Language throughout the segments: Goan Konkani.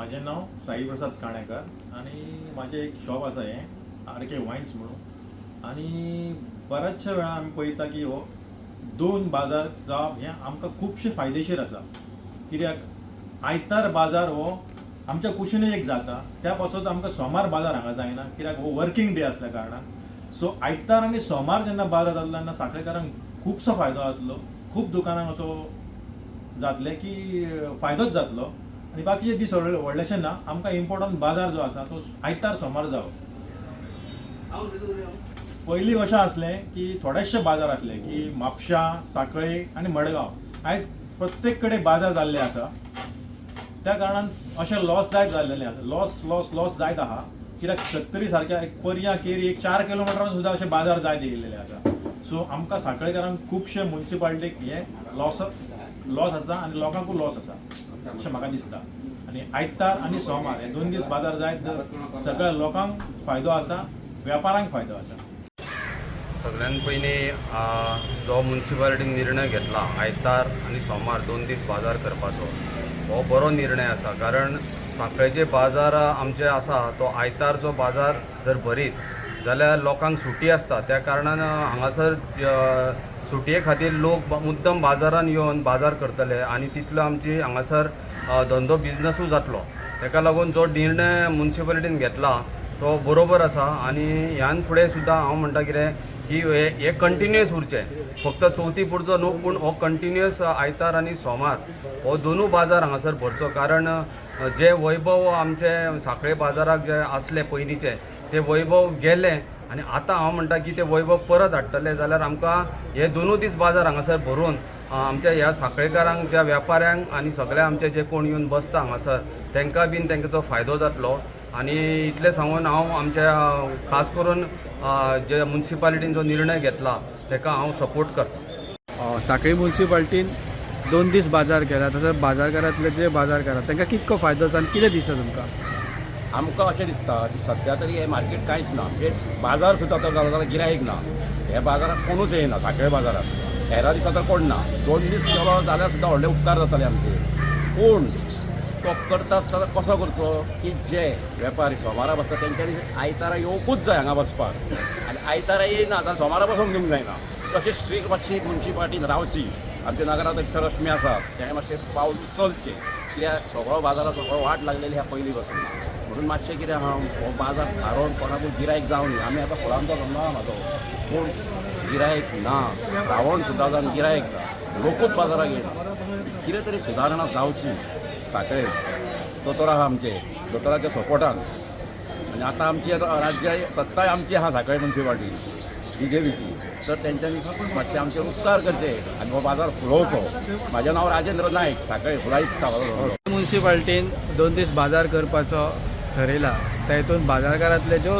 म्हाजें नांव साई प्रसाद काणेकर आनी म्हाजें एक शॉप आसा हें आर के वायन्स म्हणून. आनी बऱ्याचशा वेळार आमी पळयता की हो दोन बाजार जावप हें आमकां खुबशें फायदेशीर आसा, कित्याक आयतार बाजार हो आमच्या कुशीनूय एक जाता, त्या पासत आमकां सोमार बाजार हांगा जायना, कित्याक हो वर्कींग डे आसल्या कारणान. सो आयतार आनी सोमार जेन्ना बाजार जातलो तेन्ना सांखळेकारांक खुबसो फायदो जातलो, खूब दुकानांक असो जातलें की फायदोच जातलो आनी बाकीचे दीस व्हडलेशे ना. आमकां इम्पोर्टंट बाजार जो आसा तो आयतार सोमार जावो. पयलीं कशें आसलें की थोडेशे बाजार आसले की म्हापशां, सांखळे आनी मडगांव. आयज प्रत्येक कडेन बाजार जाल्ले आसा, त्या कारणान अशें लॉस जायत जाल्लेलें आसा, लॉस लॉस लॉस जायत आहा, कित्याक सत्तरी सारक्या एक पर्यां केरी एक 4 किलोमिटरान सुद्दां अशे बाजार जायत येयल्लेले आसा. सो आमकां सांखळेकारांक खुबशे मुन्सिपालिटीक हे लॉस लॉस आसा आनी लोकांकूय लॉस आसा अशें म्हाका दिसता. आनी आयतार आनी सोमार हे 2 दीस बाजार जायत तर सगळ्या लोकांक फायदो आसा, वेपारांक फायदो आसा. सगळ्यान पयलीं जो मुन्सिपालिटीन निर्णय घेतला आयतार आनी सोमार 2 दीस बाजार करपाचो, हो बरो निर्णय आसा. कारण सांखळेचे बाजार आमचे आसा तो आयतारचो बाजार जर भरीत जाल्यार लोकांक सुटी आसता, त्या कारणान हांगासर सुटये खातीर लोक मुद्दम बाजारान येवन बाजार करतले आनी तितलो आमची हांगासर धंदो बिजनसूय जातलो. ताका लागून जो निर्णय मुन्सिपालिटीन घेतला तो बरोबर आसा आनी ह्यान फुडें सुद्दां हांव म्हणटा कितें की हे कंटिन्युअस उरचें, फक्त चवथी पुरतो न्हू पूण हो कंटिन्युअस आयतार आनी सोमार हो दोनूय बाजार हांगासर भरचो. कारण जे वैभव आमचे सांखळे बाजाराक जे आसले पयलींचे ते वैभव गेले आनी आतां हांव म्हणटा की ते वैभव परत हाडटले जाल्यार आमकां हे दोनूय दीस बाजार हांगासर भरून आमच्या ह्या सांखळेकारांक, ज्या वेपाऱ्यांक आनी सगळे आमचे जे कोण येवन बसता हांगासर तांकां बीन तांचो फायदो जातलो. आनी इतलें सांगून हांव आमच्या खास करून जे मुन्सिपालिटीन जो निर्णय घेतला ताका हांव सपोर्ट करता. सांखळी मुन्सिपालिटीन 2 दीस बाजार केला, तसोच बाजारकारांतले जे बाजारकार तांकां कितको फायदो आसा आनी कितें दिसता तुमकां? आमकां अशें दिसता की सद्या तरी हें मार्केट कांयच ना, म्हणजे बाजार सुद्दां आतां जालो जाल्यार गिरायक ना, हे बाजाराक कोणूच येयना सांखळे बाजाराक, हेरा दिसा तर कोण ना. 2 दीस केलो जाल्यार सुद्दां व्हडले उपकार जाताले आमचे. पूण तो करता आसतना कसो करचो की जे वेपारी सोमारा बसता तेंच्यांनी आयतारा येवपूच जाय हांगा बसपाक, आनी आयतारा येयना जाल्यार सोमारा बसोंक दिवंक जायना. तशें स्ट्रीक मातशी मुन्सिपालिटीन रावची. आमचे नगराध्यक्ष रश्मी आसा तेणें मातशें पावल उचलचें, कित्याक सगळो बाजाराचो सगळो वाट लागलेली आहा पयलीं पासून. म्हणून मातशें कितें आहा हो बाजार थारोवन कोणाकूय गिरायक जावन आमी आतां फुलांचो धंदो आहा म्हाजो, पूण गिरायक ना, श्रावण सुद्दां जावन गिरायक ना, लोकूच बाजाराक येयना. कितें तरी सुदारणा जावची सांखळे. दोतोर आहा आमचे, दोतोराच्या सपोर्टान आनी आतां आमची राज्य सत्ताय आमची आहा सांखळे मुन्सिपालिटी बीजेपीची, तर तेंच्यांनी मातशें आमचेर उपकार करचे आनी हो बाजार फुलोवचो. म्हाजें नांव राजेंद्र नायक, सांखळे फुलां. मुन्सिपालिटीन 2 दीस बाजार करपाचो ठरयला, त्या हितून बाजारकारांतले ज्यो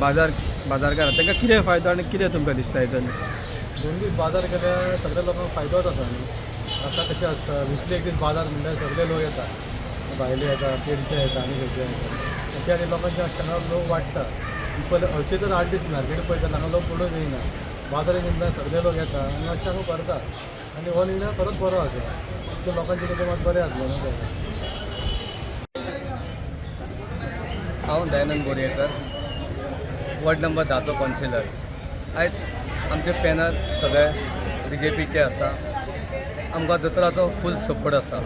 बाजारकार तांकां कितें फायदो आनी कितें तुमकां दिसता हितून? 2 दीस बाजार केल्यार सगळ्या लोकांक फायदोच आसा न्हू. आतां कशें आसता विकली एक दीस बाजार म्हणल्यार सगळे लोक येता, भायले येता, केरचे येता आनी खंयचे येता, ते आनी लोकांचे आसतना लोक वाडटा. पयले हरशीं तर 8 दीस मार्केट पळयता हांगा लोक कोणूच येयना, बाजार निमतान सगळे लोक येता आनी अशें हांगा भरता आनी हो निर्णय खरोच बरो आसा, तो लोकांचे कितें मात बरें जातलें न्हू तें. हांव दयानंद बोरयेकर, वॉर्ड नंबर 10चो कौन्सिलर. आयज आमचे पॅनल सगळे बीजेपीचे आसा, आमकां दोतोराचो फूल सपोर्ट आसा.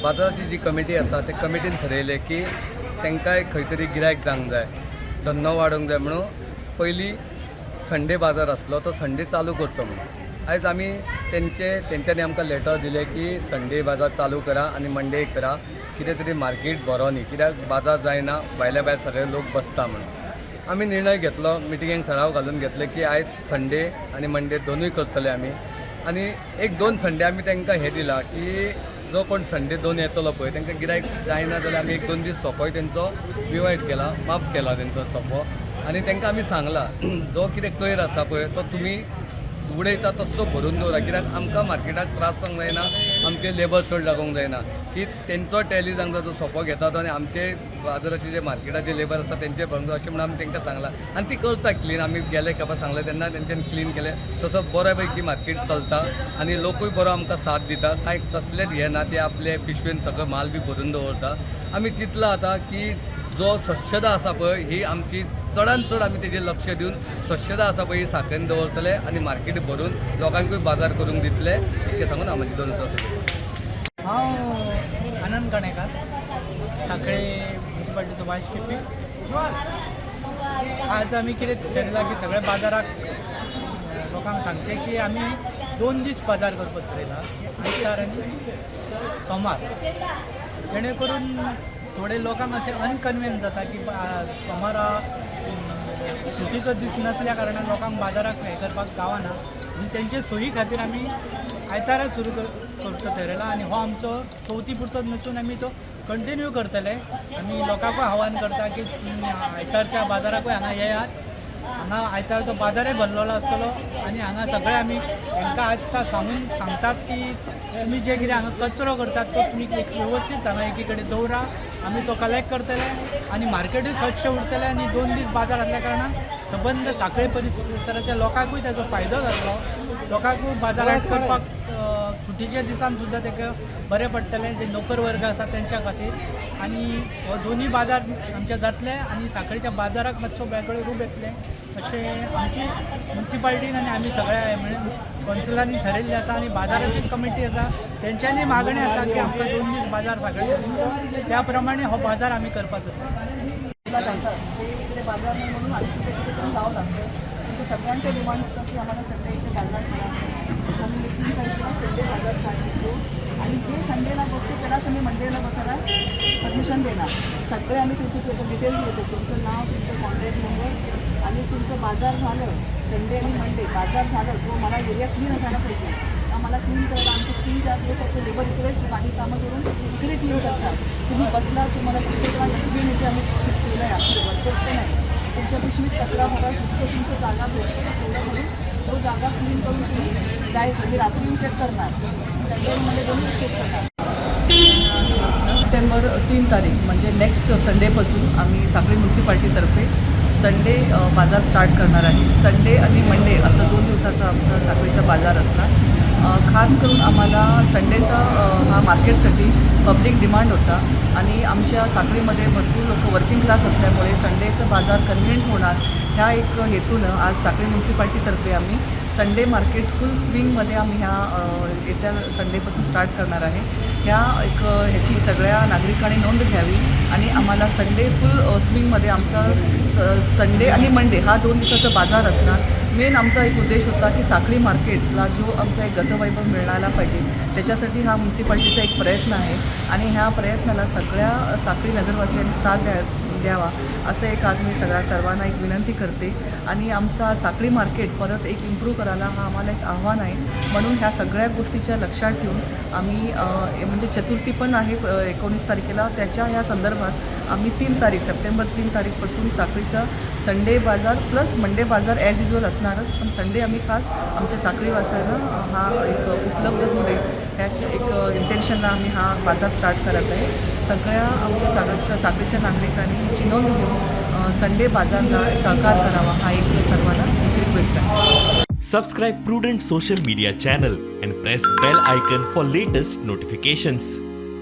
बाजाराची जी कमिटी आसा ते कमिटीन थरयलें की तांकांय खंय तरी गिरायक जावंक जाय, धंदो वाडोवंक जाय म्हणून पयलीं संडे बाजार आसलो तो संडे चालू करचो म्हणून. आयज आमी तेंच्यांनी आमकां लेटर दिलें की संडे बाजार चालू करा आनी मंडे करा, कितें तरी मार्केट बरो न्ही, कित्याक बाजार जायना, भायल्या भायर सगळे लोक बसता म्हणून. आमी निर्णय घेतलो, मिटिंगेक ठराव घालून घेतले की आयज संडे आनी मंडे दोनूय करतले आमी. आनी 1-2 संडे आमी तांकां हें दिलां की जो कोण संडे 2 येतलो पळय तांकां गिरायक जायना जाल्यार आमी 1-2 दीस सोंपोय तेंचो डिवायड केला, माफ केला तेंचो सोंपो. आनी तांकां आमी सांगलां जो कितें कोयर आसा पळय तो तुमी उडयता तसो भरून दवरा, कित्याक आमकां मार्केटाक त्रास जावंक जायना, आमचे लेबर चड लागूंक जायना, की तेंचो टॅली जावंक जाय जो सोंपो घेता तो आनी आमचे बाजाराचे जे मार्केटाचे लेबर आसा तेंचे भरूंक जाय अशें म्हणून आमी तांकां सांगलां. आनी ती करता क्लीन, आमी गेले खेपा सांगलें तेन्ना तेंच्यांनी क्लीन केलें, तसो बऱ्या पैकी मार्केट चलता आनी लोकूय बरो आमकां साथ दिता, कांय कसलेंच हें ना, ते आपले पिशवेन सगळो माल बी भरून दवरता. आमी चिंतलां आतां की जो स्वच्छता आसा पळय ही आमची चडान चड आमी तेजेर लक्ष दिवन स्वच्छता आसा पळय ही सांखळेन दवरतले आनी मार्केट भरून लोकांकूय बाजार करूंक दितले. इतकें सांगून हांव म्हजी दोन उतरां सोंपयतां. हांव आनंद कणेकार, सांखळे म्युनिसिपालिटीचो वायस चेफी. आज आमी कितें ठरयलां की सगळ्या बाजाराक लोकांक सांगचें की आमी 2 दीस बाजार करपाक ठरयला, आयतार आनी सोमार, जेणे करून थोडे लोकांक अशें अनकन्विन्स जाता की सोमारा सुटीचो दीस नासल्या कारणान लोकांक बाजाराक हें करपाक गावना. आनी तेंचे सोयी खातीर आमी आयतारा सुरू करचो ठरयला आनी हो आमचो चवथी पुरतो नसून आमी तो कंटिन्यू करतले. आमी लोकांकूय आव्हान करता की तुमी आयतारच्या बाजाराकूय हांगा येयात. हांगा आयतारचो बाजारय भरलेलो आसतलो आनी हांगा सगळे आमी हांकां आतां सांगून सांगतात की तुमी जे कितें हांगा कचरो करतात तो तुमी एक वेवस्थीत हांगा एकी कडेन दवरा. आमी तो कलेक्ट करतले आनी मार्केटूय स्वच्छ उरतलें. आनी 2 दीस बाजार आसल्या कारणान सबंद सांखळे परिसराच्या लोकांकूय ताजो फायदो जातलो. लोकांकूय बाजारात करपाक सुटीच्या दिसान सुद्दां ताका बरें पडटलें, जे नोकर वर्ग आसा तेंच्या खातीर. आनी हो दोनूय बाजार आमचे जातले आनी सांखळेच्या बाजाराक मातसो वेगळें रूप येतलें अशें आमची मुन्सिपालिटीन आनी आमी सगळ्या म्हणजे कौन्सिलांनी ठरयल्लें आसा. आनी बाजाराची कमिटी आसा, तेंच्यांनी मागणी आसा की आमकां 2 दीस बाजार सांखळे दिवचो. त्या प्रमाणे हो बाजार आमी करपाचो. ला जातात ते इकडे बाजार नाही म्हणून आणि कुठे कुठे पण जावं लागतं. त्यांचं सगळ्यांचं डिमांड होतं की आम्हाला संडे इथे बाजार करा. आम्ही 3 तारखेला संडे बाजार स्टार्ट करतो आणि जे संडेला बसतो त्यालाच आम्ही मंडेला बसायला परमिशन देणार. सगळे आम्ही तुमचे डिटेल्स घेतो, तुमचं नाव, तुमचं कॉन्टॅक्ट नंबर आणि तुमचं बाजार झालं, संडे आणि मंडे बाजार झालं, तो मला एरिया क्लीन असायला पाहिजे. आम्हाला क्लीन करायला आमचे 3-4 दिवस असे लेबर इकडेच बाकी कामं करून इकडे क्लीन करतात. तुम्ही बसला, तुम्हाला प्रत्येक डस्टबिन इथे आम्ही फिट केलं आहे. आमचे वर्कर्स पण आहे. तुमच्या पिशवीत कचरा भरा, जितकं तुमचं जागा भेटतं तेवढं भरून तो जागा क्लीन करून तुम्ही जायचं. मी रात्री येऊन चेक करणार, संडे मंडे दोन्ही चेक करणार. सप्टेंबर 3 तारीख म्हणजे नेक्स्ट संडेपासून आम्ही साखळी म्युन्सिपाल्टीतर्फे संडे बाजार स्टार्ट करणार आहे. संडे आणि मंडे असं 2 दिवसाचा आमचा साखळीचा बाजार असणार. खास करून आम्हाला संडेचा हा मार्केटसाठी पब्लिक डिमांड होता आणि आमच्या साखळीमध्ये भरपूर लोक वर्किंग क्लास असल्यामुळे संडेचं बाजार कन्व्हिनियंट होणार ह्या एक हेतूनं आज साखळी म्युन्सिपाल्टीतर्फे आम्ही संडे मार्केट फुल स्विंगमध्ये आम्ही ह्या येत्या संडेपासून स्टार्ट करणार आहे. ह्या एक ह्याची सगळ्या नागरिकांनी नोंद घ्यावी आणि आम्हाला संडे फुल स्विंगमध्ये आमचा संडे आणि मंडे हा 2 दिवसाचा बाजार असणार. मेन आमचा एक उद्देश होता की साखळी मार्केटला जो आमचा एक गतवैभव मिळाला पाहिजे, त्याच्यासाठी हा म्युन्सिपाल्टीचा एक प्रयत्न आहे आणि ह्या प्रयत्नाला सगळ्या साखळी नगरवासियांनी साथ द्यावा असं एक आज मी सगळ्या सर्वांना एक विनंती करते. आणि आमचा साखळी मार्केट परत एक इम्प्रूव्ह करायला हा आम्हाला एक आव्हान आहे, म्हणून ह्या सगळ्या गोष्टीच्या लक्षात ठेवून आम्ही म्हणजे चतुर्थी पण आहे 19 तारखेला, त्याच्या ह्या संदर्भात आम्ही 3 तारीख, सप्टेंबर 3 तारीखपासून साखळीचा संडे बाजार प्लस मंडे बाजार ॲज युजल असणारच, पण संडे आम्ही खास आमच्या साखळीवासियांना हा एक उपलब्ध होऊ दे ह्याच एक इंटेन्शनला आम्ही हा बाजार स्टार्ट करत आहे. सगळ्या आमच्या साखळीच्या नागरिकांनी ह्याची नोंद घेऊन संडे बाजारला सहकार करावा हा एक सर्वांना एक रिक्वेस्ट आहे. Subscribe Prudent Social Media channel and press bell icon for latest notifications.